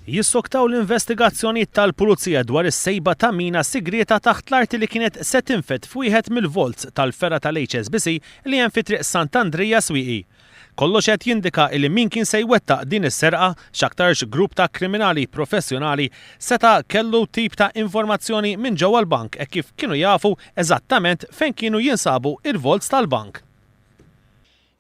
Jissoktaw l-investigazzjonijiet tal-Pulizija dwar is-sejba ta' mina sigrieta taħt l-arti li kienet se tinfed f'wieħed mill-vaults tal-fergħa tal-HSBC li hemm fi Triq Sant'Andrija Swieqi. Kollox qed jindika illi min kien se jwettaq din is-serqa, x'aktarx grupp ta' kriminali professjonali, seta' kellu tip ta' informazzjoni minn ġewwa l-bank hekk kif kienu jafu eżattament fejn kienu jinsabu il-vaults tal-bank.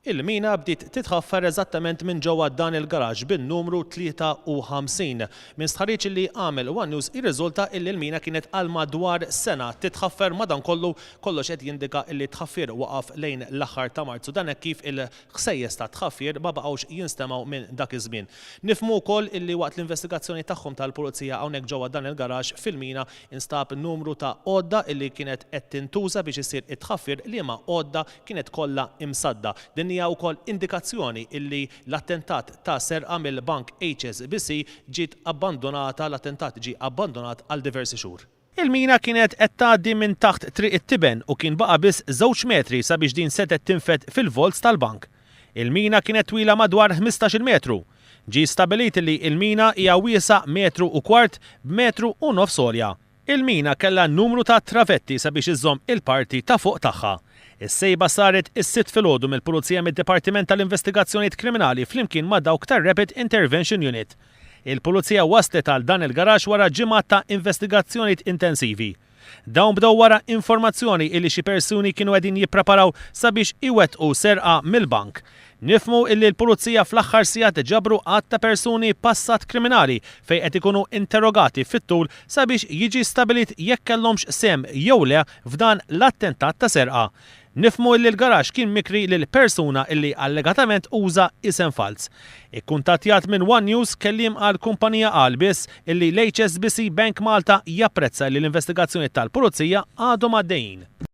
Il-mina bdiet titħaffer eżattament minn ġewwa dan il-garaxx bin-numru 53. Minn stħarriġ li għamel one News jirriżulta illi l-mina kienet għal madwar sena titħaffer madankollu kollox qed jindika illi t-tħaffir waqaf lejn l-aħħar ta' Marzu dan hekk kif il-ħsejjes tat-tħaffir ma baqgħux jinstemgħu minn dak iż-żmien. Nifhmu wkoll illi waqt l-investigazzjoni tagħhom tal-Pulizija hawnhekk ġewwa dan il-garaxx fil-mina instab numru ta' għodda illi kienet qed tintuża biex isir it-tħaffir liema għodda kienet kollha imsadda. Din hija wkoll indikazzjoni illi l-attentat ta' serqa mill-bank HSBC ġiet abbandunata l-attentat ġie abbandunat għal diversi xhur. Il-mina kienet qed tgħaddi minn taħt Triq it-Tiben u kien baqa' biss żewġ metri sabiex din setgħet tinfed fil-vaults tal-bank. Il-mina kienet twila madwar 15-il metru. Ġie stabbilit illi il-mina hija wiesgħa metru u kwart b'metru u nofs għolja. Il-mina kellha numru ta' travetti sabiex iżżomm il-parti ta' fuq tagħha. Is-sejba saret is-Sibt filgħodu mill-Pulizija mid-Dipartiment tal-Investigazzjonijiet Kriminali flimkien ma' dawk tar-Rapid Intervention Unit. Il-Pulizija waslet għal dan il-garaxx wara ġimgħat ta' investigazzjonijiet intensivi. Dawn bdew wara informazzjoni illi xi persuni kienu qegħdin jippreparaw sabiex iwettqu serqa mill-bank. Nifhmu illi l-Pulizija fl-aħħar sigħat ġabru għadd ta' persuni b'passat kriminali fejn qed ikunu interrogati fit-tul sabiex jiġi stabilit jekk kellhomx sehem jew le f'dan l-attentat ta' serqa. Nifhmu illi l-garaxx kien mikri lil persuna illi allegatament uża isem falz. Ikkuntattjat minn one News, kelliem għall-kumpanija qal biss illi l-HSBC Bank Malta japprezza illi l-investigazzjonijiet tal-Pulizija għadhom għaddejjin.